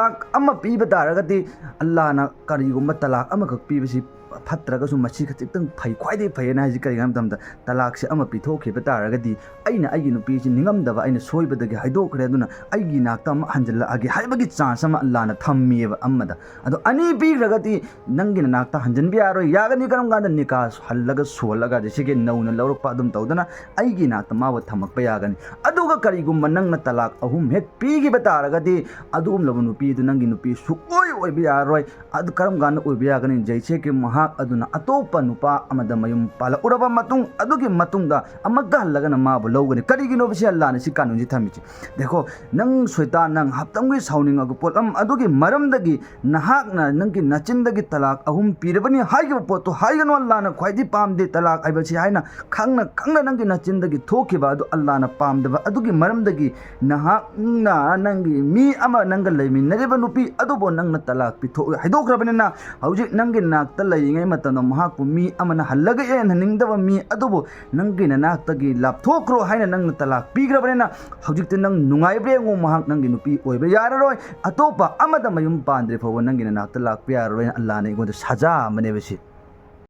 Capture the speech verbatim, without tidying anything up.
ꯇꯂꯥꯛ ꯑꯃ ꯄꯤꯕ ꯇꯥꯔꯒꯗꯤ, ꯑꯜꯂꯥꯅ ꯀꯔꯤꯒꯨꯝꯕ ꯇꯂꯥꯛ ꯑꯃꯈꯛ ꯄꯤꯕꯁꯤ ꯐꯠꯇ꯭ꯔꯒꯁꯨ ꯃꯁꯤ ꯈꯖꯤꯛꯇꯪ ꯐꯩ, ꯈ꯭ꯋꯥꯏꯗꯒꯤ ꯐꯩꯌꯦꯅ ꯍꯥꯏꯁꯤ ꯀꯔꯤꯒꯤꯅꯣ ꯍꯥꯏꯕ ꯃꯇꯝꯗ, ꯇꯂꯥꯛꯁꯦ ꯑꯃ ꯄꯤꯊꯣꯛꯈꯤꯕ ꯇꯥꯔꯒꯗꯤ ꯑꯩꯅ ꯑꯩꯒꯤ ꯅꯨꯄꯤꯁꯤ ꯅꯤꯡꯉꯝꯗꯕ, ꯑꯩꯅ ꯁꯣꯏꯕꯗꯒꯤ ꯍꯥꯏꯗꯣꯛꯈ꯭ꯔꯦ, ꯑꯗꯨꯅ ꯑꯩꯒꯤ ꯏꯅꯥꯛꯇ ꯑꯃꯨꯛ ꯍꯟꯖꯤꯜꯂꯛꯑꯒꯦ ꯍꯥꯏꯕꯒꯤ ꯆꯥꯟꯁ ꯑꯃ ꯑꯜꯂꯥꯅ ꯊꯝꯃꯤꯑꯕ ꯑꯃꯗ꯫ ꯑꯗꯣ ꯑꯅꯤ ꯄꯤꯈ꯭ꯔꯒꯗꯤ ꯅꯪꯒꯤ ꯅꯅꯥꯛꯇ ꯍꯟꯖꯤꯟꯕ ꯌꯥꯔꯣꯏ꯫ ꯌꯥꯒꯅꯤ꯫ ꯀꯔꯝ ꯀꯥꯟꯗ? ꯅꯤꯀꯥ ꯍꯜꯂꯒ ꯁꯣꯜꯂꯒ, ꯁꯤꯒꯤ ꯅꯧꯅ ꯂꯧꯔꯛꯄ ꯑꯗꯨꯝ ꯇꯧꯗꯅ ꯑꯩꯒꯤ ꯏꯅꯥꯛꯇ ꯃꯥꯕꯨ ꯊꯝꯃꯛꯄ ꯌꯥꯒꯅꯤ꯫ ꯑꯗꯨꯒ ꯀꯔꯤꯒꯨꯝꯕ ꯅꯪꯅ ꯇꯂꯥꯛ ꯑꯍꯨꯝ ꯍꯦꯛ ꯄꯤꯈꯤꯕ ꯇꯥꯔꯒꯗꯤ, ꯑꯗꯨꯒꯨꯝꯂꯕ ꯅꯨꯄꯤꯗꯨ ꯅꯪꯒꯤ ꯅꯨꯄꯤ ꯁꯨꯛꯑꯣꯏ ꯑꯣꯏꯕ ꯌꯥꯔꯣꯏ꯫ ꯑꯗꯨ ꯀꯔꯝ ꯀꯥꯟꯗ ꯑꯣꯏꯕ ꯌꯥꯒꯅꯤ? ꯖꯩꯁꯦ ꯀꯤ ꯃꯍꯥꯛ ꯑꯗꯨꯅ ꯑꯇꯣꯞꯄ ꯅꯨꯄꯥ ꯑꯃꯗ ꯃꯌꯨꯝ ꯄꯥꯜꯂꯛꯎꯔꯕ ꯃꯇꯨꯡ, ꯑꯗꯨꯒꯤ ꯃꯇꯨꯡꯗ ꯑꯃꯨꯛꯀ ꯍꯜꯂꯒꯅ ꯃꯥꯕꯨ ꯂꯧꯒꯅꯤ꯫ ꯀꯔꯤꯒꯤꯅꯣꯕ ꯁꯤ ꯑꯜꯂꯥꯅ ꯁꯤ ꯀꯥꯅꯨꯟꯁꯤ ꯊꯝꯃꯤꯁꯤ? ꯗꯦꯈꯣ, ꯅꯪ ꯁꯣꯏꯇꯥꯟ, ꯅꯪ ꯍꯞꯇꯝꯒꯤ ꯁꯥꯎꯅꯤꯡꯉꯒ ꯄꯣꯠ ꯑꯃ, ꯑꯗꯨꯒꯤ ꯃꯔꯝꯗꯒꯤ ꯅꯍꯥꯛꯅ ꯅꯪꯒꯤ ꯅꯆꯤꯟꯗꯒꯤ ꯇꯂꯥꯛ ꯑꯍꯨꯝ ꯄꯤꯔꯕꯅꯤ ꯍꯥꯏꯈꯤꯕ ꯄꯣꯠꯇꯣ ꯍꯥꯏꯒꯅꯨ꯫ ꯑꯜꯂꯥꯅ ꯈ꯭ꯋꯥꯏꯗꯒꯤ ꯄꯥꯝꯗꯦ ꯇꯂꯥꯛ ꯍꯥꯏꯕꯁꯤ ꯍꯥꯏꯅ ꯈꯪꯅ ꯈꯪꯅ ꯅꯪꯒꯤ ꯅꯆꯤꯟꯗꯒꯤ ꯊꯣꯛꯈꯤꯕ ꯑꯗꯨ ꯑꯜꯂꯥꯅ ꯄꯥꯝꯗꯕ꯫ ꯑꯗꯨꯒꯤ ꯃꯔꯝꯗꯒꯤ ꯅꯍꯥꯛꯅ ꯅꯪꯒꯤ ꯃꯤ ꯑꯃ, ꯅꯪꯒ ꯂꯩꯃꯤꯟꯅꯔꯤꯕ ꯅꯨꯄꯤ ꯑꯗꯨꯕꯨ ꯅꯪꯅ ꯇꯂꯥꯛ ꯄꯤꯊꯣꯛ ꯍꯥꯏꯗꯣꯛꯈ꯭ꯔꯕꯅꯤꯅ, ꯍꯧꯖꯤꯛ ꯅꯪꯒꯤ ꯅꯥꯛꯇ ꯂꯩꯔꯤꯉꯩ ꯃꯇꯝꯗ ꯃꯍꯥꯛꯄꯨ ꯃꯤ ꯑꯃꯅ ꯍꯜꯂꯒ ꯌꯦꯡꯍꯟꯅꯤꯡꯗꯕ ꯃꯤ ꯑꯗꯨꯕꯨ ꯅꯪꯒꯤ ꯅꯅꯥꯛꯇꯒꯤ ꯂꯥꯞꯊꯣꯛꯈ꯭ꯔꯣ ꯍꯥꯏꯅ ꯅꯪꯅ ꯇꯂꯥꯛ ꯄꯤꯈ꯭ꯔꯕꯅꯤꯅ, ꯍꯧꯖꯤꯛꯇꯤ ꯅꯪ ꯅꯨꯡꯉꯥꯏꯕ꯭ꯔꯥ ꯌꯦꯡꯉꯨ꯫ ꯃꯍꯥꯛ ꯅꯪꯒꯤ ꯅꯨꯄꯤ ꯑꯣꯏꯕ ꯌꯥꯔꯔꯣꯏ꯫ ꯑꯇꯣꯞꯄ ꯑꯃꯗ ꯃꯌꯨꯝ ꯄꯥꯟꯗ꯭ꯔꯤ ꯐꯥꯎꯕ ꯅꯪꯒꯤ ꯅꯅꯥꯛꯇ ꯂꯥꯛꯄ ꯌꯥꯔꯔꯣꯏꯅ ꯑꯜꯂꯥꯅ ꯑꯩꯉꯣꯟꯗ ꯁꯖꯥ ꯑꯃꯅꯦꯕ ꯁꯤ꯫